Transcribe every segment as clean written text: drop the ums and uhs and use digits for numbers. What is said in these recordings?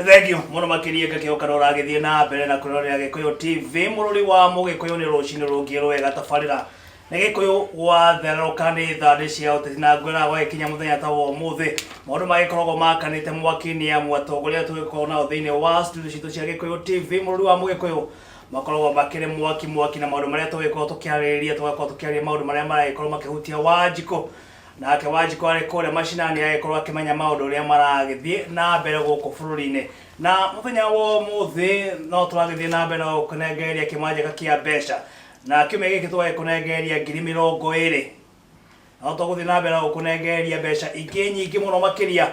Thank you mũno makĩria. Ngakĩhoka no ũragĩthiĩ na mbere na kwĩrorera Gĩkũyũ TV, mũrũri wa Mũgĩkũyũ. Nĩ rũcinĩ rũngĩ rwega, tabarĩra nĩ Gĩkũyũ gwatherũka, nĩ thandĩ cia ũteti, na ngwĩra gwagĩkinya mũthenya ta wa ũmũthĩ maũndũ magĩkoragwo makanĩte mwaki, nĩ amu atongoria tũgĩkorwo nao thĩinĩ wa studio citũ cia Gĩkũyũ TV, mũrũri wa Mũgĩkũyũ, makoragwo makĩrĩ mwaki mwaki, na maũndũ marĩa tũgĩkorwo tũkĩarĩrĩria, tũgakorwo tũkĩarĩria maũndũ marĩa maragĩkorwo makĩhutia Wanjikũ. Nake Wanjikũ arĩ kũrĩa macinani agĩkorwo akĩmenya maũndũ ũrĩa maragĩthiĩ na mbere gũkũ bũrũri-inĩ. Na mũthenya wa ũmũthĩ no tũragĩthiĩ na mbere na gũkũnengereria kĩmanjĩka kĩa mbeca, na kiumia gĩkĩ tũgagĩkũnengereria 20,000. No tũgũthiĩ na mbere na gũkũnengereria mbeca ingĩ nyingĩ mũno makĩria,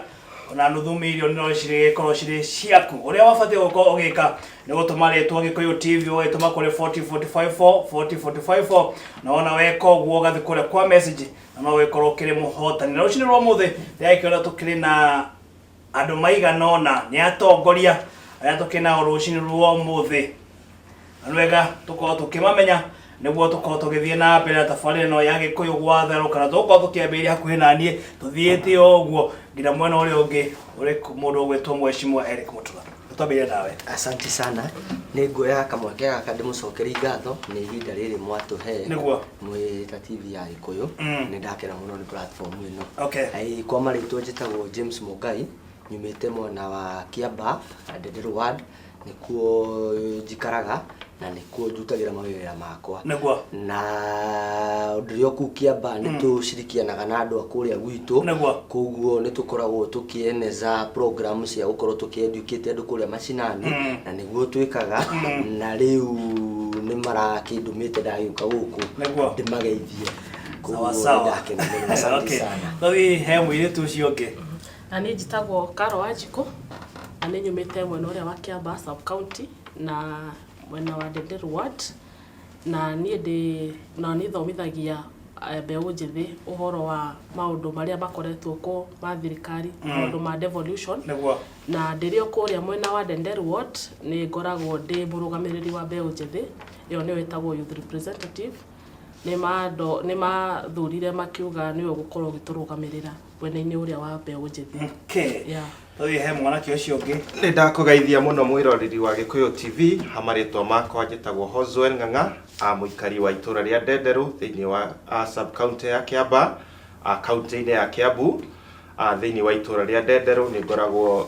ona nuthu mirioni no cirĩgĩkorwo cirĩ ciaku. Ũrĩa wabatiĩ gũkorwo ũgĩka nĩ gũtũma rĩtwa Gĩkũyũ TV, ũgagĩtũma kũrĩ 40454, 40454, na wona weka ũguo ũgathiĩ kũrĩa kwa message na no ũgĩkorwo ũkĩrĩ mũhotani. Na rũcinĩ rwa ũmũthĩ ndĩragĩkĩona tũkĩrĩ na andũ maigana ũna, nĩ atongoria arĩa tũkĩrĩ nao rũcinĩ rwa ũmũthĩ, na nĩ wega tũkorwo tũkĩmamenya nĩguo tũkorwo tũgĩthiĩ na mbere na tabarĩra ĩno ya Gĩkũyũ gwatherũka. Na tũgũkorwo tũkĩambĩrĩria hakuhĩ na niĩ, tũthiĩte o ũguo nginya mwena ũrĩa ũngĩ ũrĩ mũndũ ũgwĩtwo Mheshimiwa Eric Mutura. Twambĩrĩrie nawe. Asante sana. Nĩ nguoya kamweke gaka ndĩmũcokerie ngatho nĩ ihinda rĩrĩ mwatũhe mwĩ ta TV ya Gĩkũyũ. Nĩ ndakena mũno nĩ platform ĩno. Kwa marĩtwa njĩtagwo James Mũngai, nyumĩte mwena wa Kĩamba, Ndenderũ Ward, nĩkuo njikaraga na nĩkuo ndutagĩra mawĩra makwa. Na ndĩrĩ o kũu Kĩamba nĩ tũcirikianaga na andũ a kũrĩa gwitũ. Koguo nĩ tũkoragwo tũkĩeneza program cia gũkorwo tũkĩ-educate andũ kũrĩa macinani, na nĩguo twĩkaga, na rĩu nĩ marakĩndũmĩte ndagĩũka gũkũ ndĩmageithie. Sawa Koguo nĩ sawa. ndakena mũno. Asante sana. Tũthiĩ he mũirĩtu ũcio ũngĩ. Na niĩ njĩtagwo Karo Wanjikũ, na nĩ nyumĩte mwena ũrĩa wa Kĩambaa sub county na mwena wa Ndenderu ward, na niĩ ndĩ na niĩ thomithagia mbeũ njĩthĩ ũhoro wa maũndũ marĩa makoretwo kuo ma thirikari, maũndũ ma devolution. Na ndĩrĩ o kũrĩa mwena wa Ndenderu ward nĩ ngoragwo ndĩ mũrũgamĩrĩri wa mbeũ njĩthĩ, ĩyo nĩyo ĩtagwo youth representative. Nĩ mathurire makiuga nĩwe ũgũkorwo ũgĩtũrũgamĩrĩra mwena-inĩ ũrĩa wa mbeũ njĩthĩ. Tũthiĩ he mwanake ũcio ũngĩ. Nĩ ndakũgeithia mũno mwĩroreri wa Gĩkũyũ TV. Ha marĩtwa makwa njĩtagwo Hoswell Ng'ang'a, a mũikari wa itũra rĩa Ndenderũ thĩinĩ wa sub county ya Kĩamba, kaunti-inĩ ya Kĩambu, thĩinĩ wa itũra rĩa Ndenderũ. Nĩ ngoragwo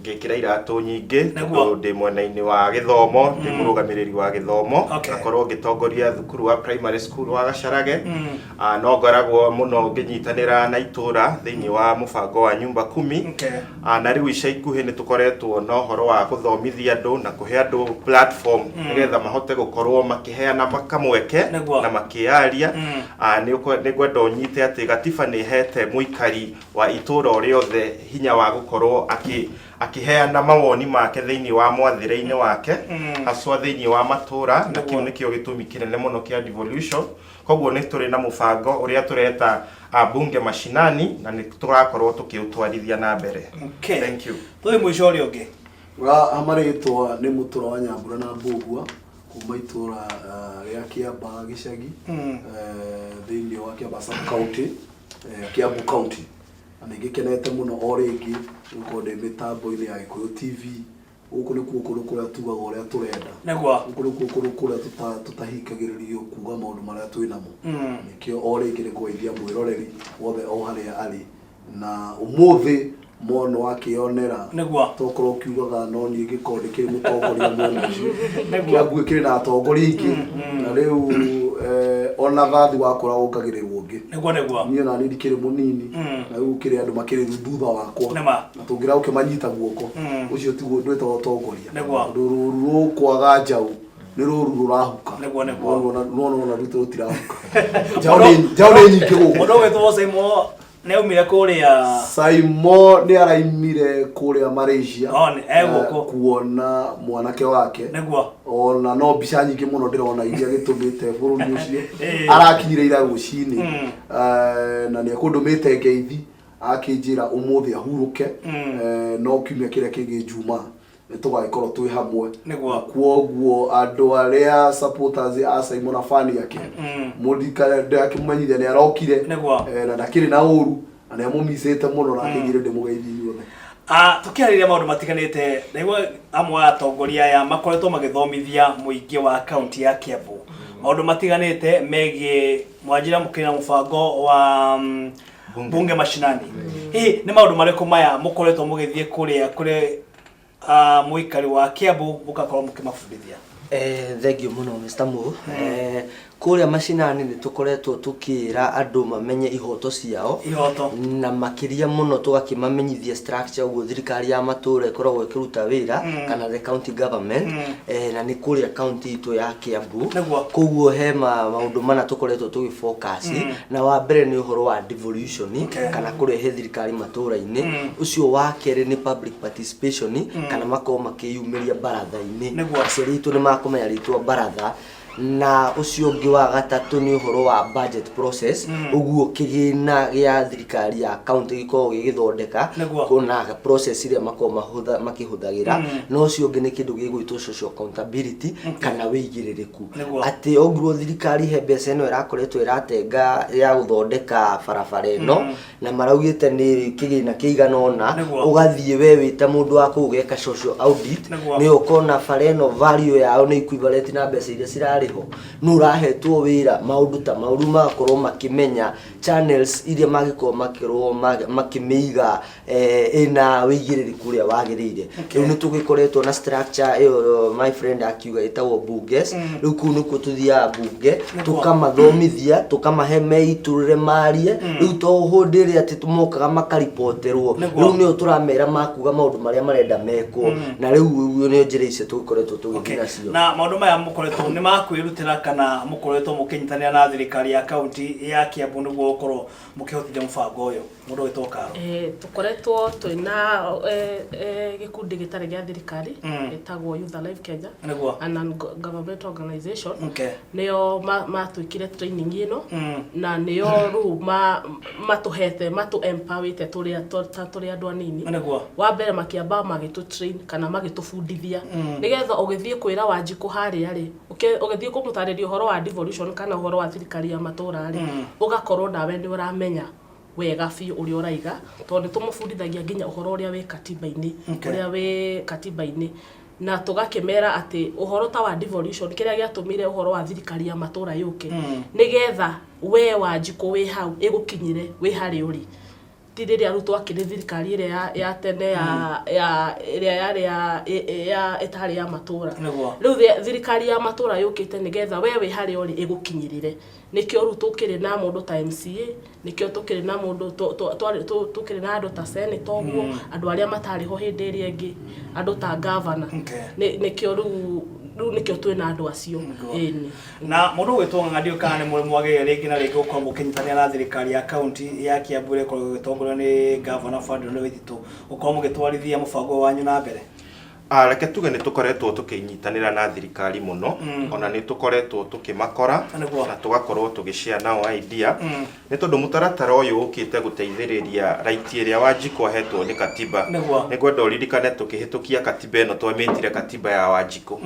ngĩkĩra iratũ nyingĩ tondũ ndĩ mwena-inĩ wa gĩthomo, ndĩ mũrũgamĩrĩri wa gĩthomo, ngakorwo ngĩtongoria thukuru wa primary school wa Gacarage. No ngoragwo mũno ngĩnyitanĩra na itũra thĩinĩ wa mũbango wa nyumba kumi. Na rĩu ica ikuhĩ nĩ tũkoretwo na ũhoro wa gũthomithia andũ na kũhe andũ platform nĩgetha mahote gũkorwo makĩheana kamweke na makĩyaria. Nĩ ngwenda ũnyite atĩ gatiba nĩ ĩhete mũikari wa itũra o rĩothe hinya wa gũkorwo akĩheana mawoni make thĩinĩ wa mwathĩre-inĩ wake, haswa thĩinĩ wa matũra, na kĩu nĩkĩo gĩtũmi kĩnene mũno kĩa devolution. Koguo nĩ tũrĩ na mũbango ũrĩa tũreta bunge mashinani, na nĩ tũrakorwo tũkĩũtwarithia na mbere. Thank you. Tũthiĩ mũico ũrĩa ũngĩ. Wa marĩtwa nĩ Mũtũra wa Nyambura na Mbũgua kuma itũra rĩa Kĩamba gĩcagi, thĩinĩ wa Kĩamba sub county, Kiambu County, na nĩ ngĩkenete mũno o rĩngĩ gũkorwo ndĩ mĩtambo-inĩ ya Gĩkũyũ TV. Gũkũ nĩkuo kũndũ kũrĩa tugaga ũrĩa tũrenda. Gũkũ nĩkuo kũndũ kũrĩa tũtahingagĩrĩrio kuga maũndũ marĩa twĩ namo. Nĩkĩo o rĩngĩ nĩ kũgeithia mwĩroreri wothe o harĩa arĩ, na ũmũthĩ mwana wakĩonera tokorwo ũkiugaga no niĩ ngĩkorwo ndĩkĩrĩ mũtongoria mwena ũcio. Kĩambu gĩkĩrĩ na atongoria aingĩ, na rĩu ona thathi wakũra wongagĩrĩrwo ũngĩ. Nĩguo nĩguo. Niĩ ona niĩ ndikĩrĩ mũnini, na rĩu gũkĩrĩ andũ makĩrĩ thutha wakwa. Na tũngĩra ũkĩmanyita guoko, ũcio tiguo ndwĩtaga ũtongoria. Tondũ rũru rũkwaga njaũ nĩ rũru rũrahuka. Nĩguo, nĩguo. Nĩwona ona rwitũ rũtirahuka. Njaũ nĩ nyingĩ gũkũ. Mũndũ ũgwĩtwo Simon nĩ aumire kũrĩa. Saimo nĩ araimire kũrĩa Malaysia. Oh, nĩ- egũkũ. Kuona mwanake wake. Ona no mbica nyingĩ mũno ndĩrona iria gĩtũmĩte bũrũri ũcio. Arakinyire ira rũcinĩ. Na nĩ ekũndũmĩte ngeithi akĩnjĩra ũmũthĩ ahurũke, no kiumia kĩrĩa kĩngĩ Juma nĩ tũgagĩkorwo twĩ hamwe. Na kwoguo andũ arĩa supporters a Simon na fan yake, mũndikare ndakĩmũmenyithia nĩ arokire, na ndakĩrĩ na ũru. Na nĩ amũmicĩte mũno na akĩnjĩra ndĩmũgeithie inyuothe. Ah, tũkĩarĩria maũndũ matiganĩte, ndaigua amwe a atongoria aya makoretwo magĩthomithia mũingĩ wa kaunti ya Kiambu maũndũ matiganĩte megiĩ mwanjira mũkĩrĩ na mũbango wa bunge mashinani. Hihi nĩ maũndũ marĩkũ maya mũkoretwo mũgĩthiĩ kũrĩa kũrĩ mũikari wa Kiambu mũgakorwo mũkĩmabundithia? Thengiũ mũno Mr. Mo. Kũrĩa macinani nĩ tũkoretwo tũkĩra andũ mamenye ihoto ciao. Ihoto. Na makĩria mũno tũgakĩmamenyithia structure ũguo thirikari ya matũra ĩkoragwo ĩkĩruta wĩra kana the county government. Na nĩ kũrĩa county itũ ya Kiambu. Koguo he maũndũ mana tũkoretwo tũgĩ focus. Na wa mbere nĩ ũhoro wa devolution kana kũrehe thirikari matũra-inĩ. Ũcio wa kerĩ nĩ public participation kana makorwo makĩyumĩria baratha-inĩ. Aciari aitũ nĩ makũmenya rĩtwa baratha. Na ũcio ũngĩ wa gatatũ nĩ ũhoro wa budget process, ũguo kĩgĩna gĩa thirikari ya county gĩkoragwo gĩgĩthondeka na process ĩrĩa makoragwo makĩhũthagĩra. Na ũcio ũngĩ nĩ kĩndũ gĩgwĩtwo social accountability kana wĩigĩrĩrĩku. Atĩ ongorwo thirikari he mbeca ĩno ĩrakoretwo ĩratenga ya gũthondeka barabara ĩno na maraugĩte nĩ kĩgĩna kĩigana ũna, ũgathiĩ we wĩ ta mũndũ wa kũu ũgeka social audit, nĩ ũkona bara ĩno value yao nĩ equivalent na mbeca iria cirarĩhwo, nũ ũrahetwo wĩra, maũndũ ta mau. Rĩu magakorwo makĩmenya channels iria mangĩkorwo makĩrwo makĩmĩiga ĩna wĩigĩrĩrĩku ũrĩa wagĩrĩire. Rĩu nĩ tũgĩkoretwo na structure ĩyo my friend akiuga ĩtagwo bunges. Rĩu kũu nĩkuo tũthiaga bunge, tũkamathomithia, tũkamahe meitũrũre marie. Rĩu to hĩndĩ ĩrĩa atĩ mokaga makaripoterwo, rĩu nĩo tũramera makuga maũndũ marĩa marenda mekwo. Na rĩu nĩo njĩra icio tũgĩkoretwo tũgĩthiĩ nacio. Na maũndũ maya mũkoretwo nĩ ma kwĩrutĩra kana mũkoretwo mũkĩnyitanĩra na thirikari ya kaunti ya Kiambu nĩguo gũkorwo mũkĩhotithia mũbango ũyũ? Mũndũ ũgĩtwo Karo. Tũkoretwo twĩna gĩkundi gĩtarĩ gĩa thirikari gĩtagwo Youth Alive Kenya, a non governmental organization. Nĩo matwĩkire training ĩno na nĩo rĩu matũhete, matũ empowerĩte tũrĩ andũ anini. Wa mbere makĩamba magĩtũ train kana magĩtũbundithia nĩgetha ũgĩthiĩ kwĩra Wanjikũ harĩa rĩ, ũgĩthiĩ kũmũtarĩria ũhoro wa devolution kana ũhoro wa thirikari ya matũra rĩ, ũgakorwo nawe nĩ ũramenya wega biũ ũrĩa ũraiga, tondũ nĩ tũmũbundithagia nginya ũhoro ũrĩa wĩ katiba-inĩ, ũrĩa wĩ katiba-inĩ, na tũgakĩmera atĩ ũhoro ta wa devolution, kĩrĩa gĩatũmire ũhoro wa thirikari ya matũra yũke, nĩgetha we Wanjikũ wĩ hau ĩgũkinyĩre wĩ harĩa ũrĩ. Ti rĩrĩa rĩu twakĩrĩ thirikari ĩrĩa ya tene ya ya ĩrĩa yarĩ ya ya ĩtarĩ ya matũra. Rĩu thirikari ya matũra yũkĩte nĩgetha we wĩ harĩa ũrĩ ĩgũkinyĩrĩre. Nĩkĩo rĩu tũkĩrĩ na mũndũ ta MCA, nĩkĩo tũkĩrĩ na mũndũ tũkĩrĩ na andũ ta senator ũguo, andũ arĩa matarĩ ho hĩndĩ ĩrĩa ĩngĩ, andũ ta governor. Nĩkĩo rĩu rĩu nĩkĩo twĩna andũ acio. Ĩni. Na mũndũ ũgwĩtwo Ng'ang'a ndiũĩ kana nĩ mũrĩ mwageria rĩngĩ na rĩngĩ gũkorwo mũkĩnyitanĩra na thirikari ya kaunti ya Kiambu ĩrĩa ĩkoragwo ĩgĩtongorio nĩ ngavana Ferdinand Waititu gũkorwo mũgĩtwarithia mũbango ũyũ wanyu na mbere? Reke tuge nĩ tũkoretwo tũkĩnyitanĩra na thirikari mũno, ona nĩ tũkoretwo tũkĩmakora na tũgakorwo tũgĩ share nao idea, nĩ tondũ mũtaratara ũyũ ũkĩte gũteithĩrĩria right ĩrĩa Wanjikũ ahetwo nĩ katiba. Nĩ ngwenda ũririkane tũkĩhĩtũkia katiba ĩno twamĩtire katiba ya Wanjikũ,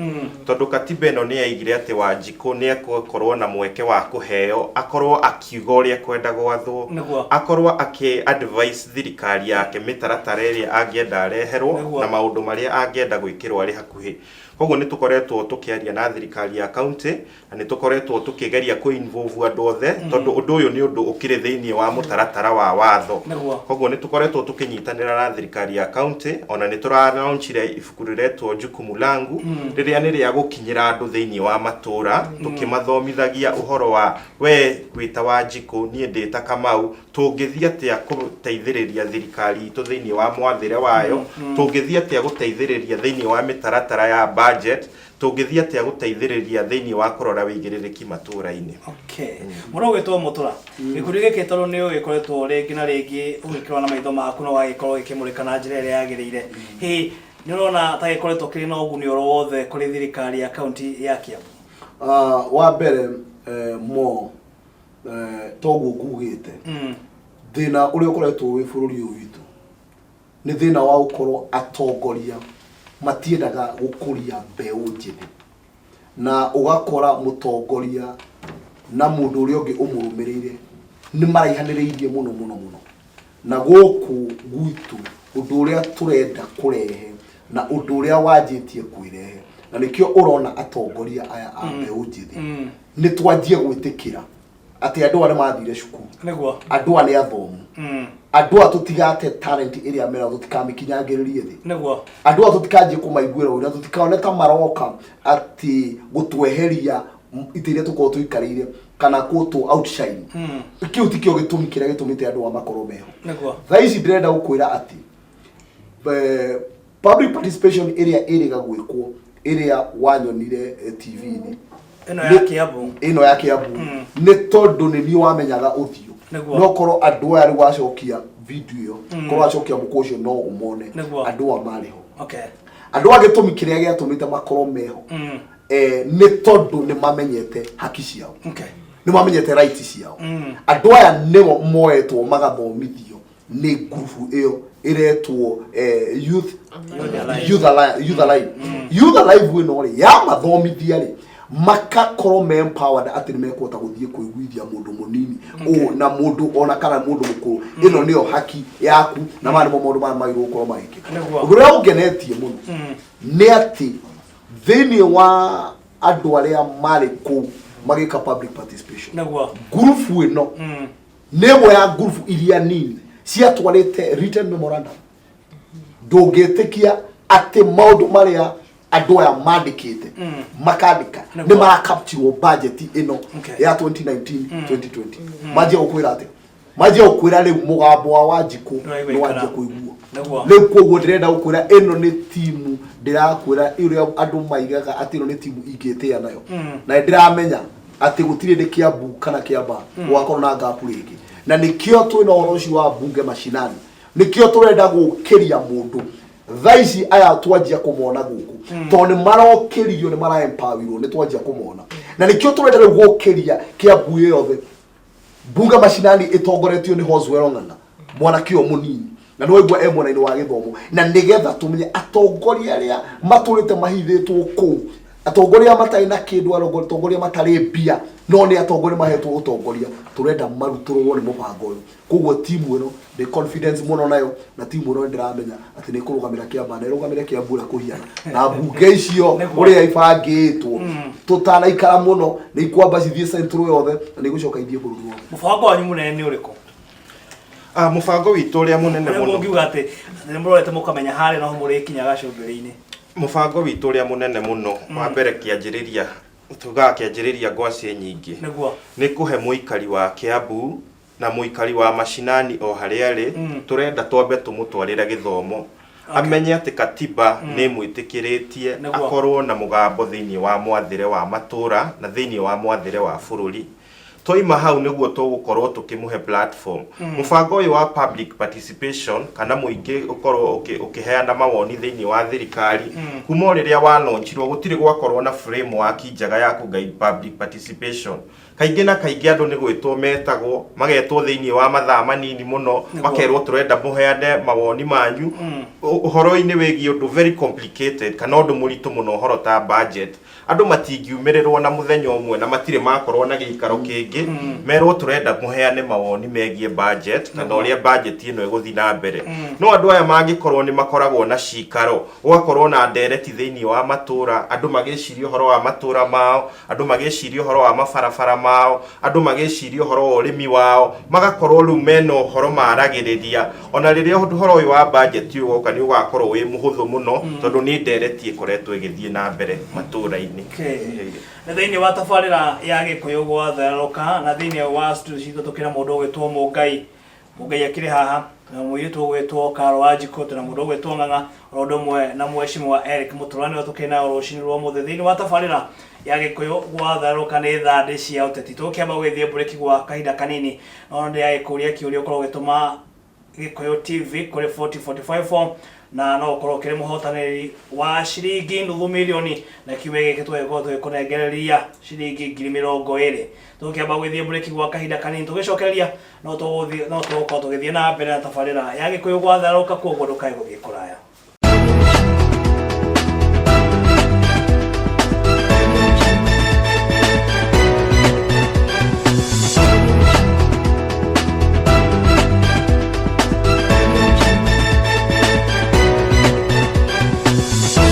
tondũ katiba ĩno nĩ yaigire atĩ Wanjikũ nĩ egũkorwo na mweke wa kũheo akorwo akiuga ũrĩa ekwenda gwathwo, akorwo akĩ advise thirikari yake mĩtaratara ĩrĩa angĩenda areherwo na maũndũ marĩa angĩenda gwĩkĩrwo arĩ hakuhĩ. Koguo nĩ tũkoretwo tũkĩaria na thirikari ya county na nĩ tũkoretwo tũkĩgeria kũ involve andũ othe, tondũ ũndũ ũyũ nĩ ũndũ ũkĩrĩ thĩinĩ wa mũtaratara wa watho. Koguo nĩ tũkoretwo tũkĩnyitanĩra na thirikari ya county, ona nĩ tũra launchire ibuku rĩretwo Jukumu Langu, rĩrĩa nĩ rĩa gũkinyĩra andũ thĩinĩ wa matũra, tũkĩmathomithagia ũhoro wa we wĩ ta Wanjikũ, niĩ ndĩ ta Kamau, tũngĩthiĩ atĩa gũteithĩrĩria thirikari itũ thĩinĩ wa mwathĩre wayo, tũngĩthiĩ atĩa gũteithĩrĩria thĩinĩ wa mĩtaratara ya budget, tũngĩthiĩ atĩa gũteithĩrĩria thĩinĩ wa kũrora wĩigĩrĩrĩki matũra-inĩ. Okay. Mũno ũgĩtwo Mũtũra, gĩkundi gĩkĩ tondũ nĩ ũgĩkoretwo rĩngĩ na rĩngĩ ũgĩkĩrora na maitho maku na ũgagĩkorwo gĩkĩmũrĩka na njĩra ĩrĩa yagĩrĩire, hihi nĩ ũrona ta gĩkoretwo kĩrĩ na ũguni oro wothe kũrĩ thirikari ya kaunti ya Kiambu? Wa mbere mo toguo ngugĩte, thĩna ũrĩa ũkoretwo wĩ bũrũri ũyũ witũ nĩ thĩna wa gũkorwo atongoria matiendaga gũkũria mbeũ njĩthĩ, na ũgakora mũtongoria na mũndũ ũrĩa ũngĩ ũmũrũmĩrĩire nĩ maraihanĩrĩirie mũno mũno mũno. Na gũkũ gwitũ ũndũ ũrĩa tũrenda kũrehe na ũndũ ũrĩa wanjĩtie kwĩrehe, na nĩkĩo ũrona atongoria aya a mbeũ njĩthĩ, nĩ twanjie gwĩtĩkĩra atĩ andũ aya nĩ mathire cukuru, andũ aya nĩ athomu, andũ aya tũtigate talent ĩrĩa mena, tũtikamĩkinyangĩrĩrie thĩ, andũ aya tũtikanjie kũmaiguĩra ũira, tũtikaone ta maroka atĩ gũtweheria itĩ iria tũkorwo tũikarĩire kana kũtũ outshine. Kĩu tikĩo gĩtũmi kĩrĩa gĩtũmĩte andũ aya makorwo meho. Thaa ici ndĩrenda gũkwĩra atĩ public participation ĩrĩa ĩrĩga gwĩkwo, ĩrĩa wanyonire TV-inĩ ĩno ya Kiambu, ĩno ya Kiambu, nĩ tondũ nĩ niĩ wamenyaga ũthiũ. No korwo andũ aya rĩu wacokia video ĩyo, korwo wacokia mũkũ ũcio no ũmone. Andũ aya marĩ ho. Andũ aya gĩtũmi kĩrĩa gĩatũmĩte makorwo meho, nĩ tondũ nĩ mamenyete haki ciao, nĩ mamenyete right ciao. Andũ aya nĩo moetwo magathomithio nĩ ngurubu ĩyo ĩretwo youth Youth Alive. Youth Alive. Youth Alive ĩno rĩ, yamathomithia rĩ, makakorwo me empowered atĩ nĩ mekũhota gũthiĩ kũiguithia mũndũ mũnini ũ na mũndũ ona kana mũndũ mũkũrũ, ĩno nĩyo haki yaku na maya nĩmo maũndũ marĩa magĩrĩirwo gũkorwo magĩkĩka. Ũndũ ũrĩa ũngenetie mũno nĩ atĩ thĩinĩ wa andũ arĩa marĩ kũu magĩka public participation, ngurubu ĩno nĩ ĩmwe ya ngurubu iria nini ciatwarĩte written memorandum. Ndũngĩtĩkia atĩ maũndũ marĩa andũ aya mandĩkĩte, makandĩka, nĩ marakaptirwo budget ĩno ya 2019 2020. Manjia gũkwĩra atĩ, manjia gũkwĩra rĩu mũgambo wa Wanjikũ nĩ nĩ wanjia kũiguo rĩu. Koguo ndĩrenda gũkwĩra ĩno nĩ timu, ndĩrakwĩra ũrĩa andũ maigaga atĩ ĩno nĩ timu ingĩtĩa nayo, na nĩ ndĩramenya atĩ gũtirĩ ndĩ Kiambu kana Kiambaa gũgakorwo na ngapu rĩngĩ. Na nĩkĩo twĩna ũhoro ũcio wa mbunge mashinani, nĩkĩo tũrenda gũkĩria mũndũ. Thaa ici aya twanjia kũmona gũkũ tondũ nĩ marokĩrio, nĩ maraempawirwo, nĩ twanjia kũmona, na nĩkĩo tũrenda rĩu gũkĩria Kiambu yothe, mbunge mashinani ĩtongoretio nĩ Hoswell Ng'ang'a, mwanake ũyũ mũnini, na nĩ waigua e mwena-inĩ wa gĩthomo, na nĩgetha tũmenye atongoria arĩa matũrĩte mahithĩtwo kũu, atongoria matarĩ na kĩndũ, atongoria matarĩ mbia, no nĩ atongoria mahetwo ũtongoria, tũrenda marutũrũrwo nĩ mũbango ũyũ. Koguo timu ĩno ndĩ confidence mũno nayo, na timu ĩno ndĩramenya atĩ nĩ ĩkũrũgamĩra Kĩambaa na ĩrũgamĩre Kiambu ũrĩa kũhiana, na mbunge icio ũrĩa ibangĩtwo, tũtanaikara mũno nĩ ikwamba cithiĩ central yothe na nĩ igũcoka ithiĩ bũrũri wothe. Mũbango wanyu mũnene nĩ ũrĩkũ? Ah, mũbango witũ ũrĩa mũnene ũrĩa mũno mũngiuga atĩ nĩ mũrorete mũkamenya harĩa noho mũrĩkinya gacũmbĩrĩ-inĩ? Mũbango witũ ũrĩa mũnene mũno wa mbere, kĩanjĩrĩria, tugaga kĩanjĩrĩria ngwacĩ nyingĩ, nĩ kũhe mũikari wa Kiambu na mũikari wa mashinani o harĩa arĩ, tũrenda twambe tũmũtwarĩre gĩthomo, amenye atĩ katiba nĩ ĩmwĩtĩkĩrĩtie akorwo na mũgambo thĩinĩ wa mwathĩre wa matũra na thĩinĩ wa mwathĩre wa bũrũri. Twaima hau nĩguo tũgũkorwo tũkĩmũhe platform. Mũbango ũyũ wa public participation kana mũingĩ ũkorwo ũkĩheana mawoni thĩinĩ wa thirikari, kuma o rĩrĩa walaunchirwo gũtirĩ gwakorwo na framework njega ya kũ guide public participation. Kaingĩ na kaingĩ andũ nĩ gwĩtwo metagwo, magetwo thĩinĩ wa mathaa manini mũno, makerwo tũrenda mũheane mawoni manyu ũhoro-inĩ wĩgiĩ ũndũ very complicated kana ũndũ mũritũ mũno, ũhoro ta budget. Andũ matingiumĩrĩrwo na mũthenya ũmwe na matirĩ makorwo na gĩikaro kĩngĩ, merwo tũrenda mũheane mawoni megiĩ budget kana ũrĩa budget ĩno ĩgũthiĩ na mbere. No andũ aya mangĩkorwo nĩ makoragwo na cikaro, gũgakorwo na ndereti thĩinĩ wa matũra, andũ magĩciria ũhoro wa matũra mao, andũ magĩciria ũhoro wa mabarabara mao, andũ magĩciria ũhoro wa ũrĩmi wao, magakorwo rĩu mena ũhoro maragĩrĩria. Ona rĩrĩa ũhoro ũyũ wa budget ũgoka, nĩ ũgakorwo wĩ mũhũthũ mũno tondũ nĩ ndereti ĩkoretwo ĩgĩthiĩ na mbere matũra-inĩ. Okay. Nĩ thĩinĩ wa tabarĩra ya Gĩkũyũ gwatherũka, na thĩinĩ wa studio citũ tũkĩra mũndũ ũgwĩtwo Mũngai. Mũngai akĩrĩ haha na mũirĩtu ũgwĩtwo Karo Wanjikũ, twĩna mũndũ ũgwĩtwo Ng'ang'a, o ũndũ ũmwe na mheshimiwa Eric Mũtũra, nĩwe tũkĩrĩ nayo rũcinĩ rwa ũmũthĩ thĩinĩ wa tabarĩra ya Gĩkũyũ gwatherũka. Nĩ thandĩ cia ũteti. Tũgũkĩamba gũgĩthiĩ mburĩki gwa kahinda kanini, no ndĩragĩkũria kĩũria ũkorwo ũgĩtũma Gĩkũyũ TV kũrĩ 40454 na no ũkorwo ũkĩrĩ mũhotanĩri wa ciringi nuthu mirioni, na kiumia gĩkĩ tũgĩkorwo tũgĩkũnengereria ciringi 20,000. Tũgũkĩamba gũgĩthiĩ mburĩki gwa kahinda kanini, tũgĩcokereria no tũgũthiĩ no tũgũkorwo tũgĩthiĩ na mbere na tabarĩra ya Gĩkũyũ gwatherũka. Koguo ndũkae gũthiĩ kũraya.